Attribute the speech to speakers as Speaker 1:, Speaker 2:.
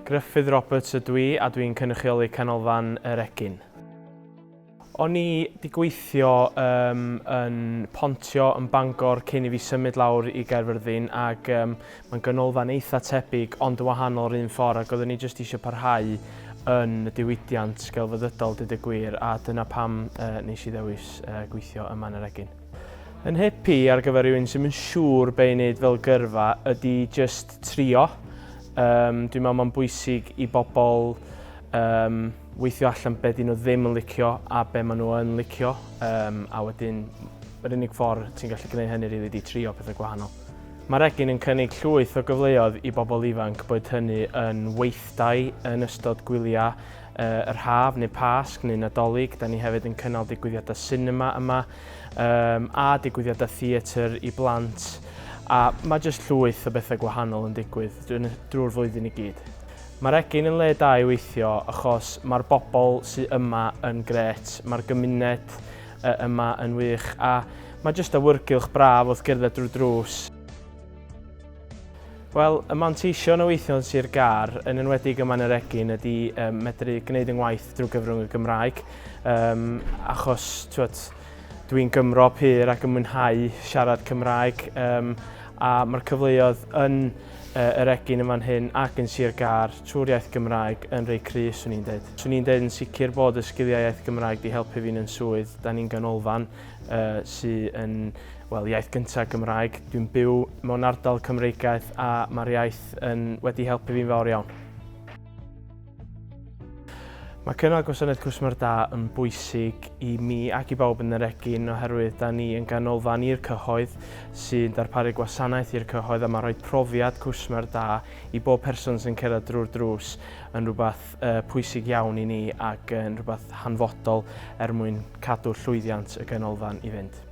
Speaker 1: Gruffydd Roberts ydw i a dwi'n cynrychioli Canolfan yr Egin. O'n i 'di gweithio um, yn Pontio yn Bangor cyn i fi symud lawr i Gaerfyrddin ac um, mae'n ganolfan eitha tebyg ond yn wahanol yr un ffordd ac oeddwn i jyst eisiau parhau yn y diwydiant gelfyddydol dweud y gwir a dyna pam uh, nes i ddewis uh, gweithio yma yn yr Egin. Yn nhip i ar gyfer rhywun sy'm yn siŵr be i wneud fel gyrfa ydy jyst trio. Um, dwi'n meddwl mae'n bwysig i bobl um, weithio allan be dyn nhw ddim yn licio a be maen nhw yn licio. Um, a wedyn, yr unig ffordd ti'n gallu gwneud hynny rili di trio pethau gwahanol. Mae'r Egin yn cynnig llwyth o gyfleoedd i bobl ifanc, boed hynny yn weithdai yn ystod gwyliau yr haf neu Pasg neu Nadolig. Da ni hefyd yn cynnal digwyddiadau sinema yma um, a digwyddiadau theatr i blant. A mae jyst llwyth o bethau gwahanol yn digwydd drwy'r flwyddyn i gyd. Mae'r Egin yn le da i weithio achos mae'r bobl sy yma yn grêt, mae'r gymuned yma yn wych a mae jyst awyrgylch braf wrth gerdded drwy'r drws. Wel, y manteision o weithio yn Sir Gâr, yn enwedig yma yn yr Egin, ydy um, medru gwneud yng ngwaith drwy gyfrwng y Gymraeg. Um, achos, twyd, dwi'n Gymro pur ac yn mwynhau siarad Cymraeg, um, a mae'r cyfleoedd yn yr egin yn fan hyn ac yn Sir Gâr trwy'r iaith Gymraeg yn rei cry, swn i'n deud. Swn i'n deud yn sicr bod y sgiliau iaith Gymraeg di helpu fi'n yn swydd. Da ni'n ganolfan uh, sy yn, wel, iaith gyntaf Gymraeg. Dwi'n byw mewn ardal Cymreigaeth a mae'r iaith yn wedi helpu fi'n fawr iawn. Mae cynnal gwasanaeth cwsmer da yn bwysig i mi ac i bawb yn yr egin oherwydd da ni yn ganolfan i'r cyhoedd sy'n darparu gwasanaeth i'r cyhoedd a mae rhoi profiad cwsmer da i bob person sy'n cerdded drwy'r drws yn rhywbeth uh, pwysig iawn i ni ac yn rhywbeth hanfodol er mwyn cadw llwyddiant y ganolfan i fynd.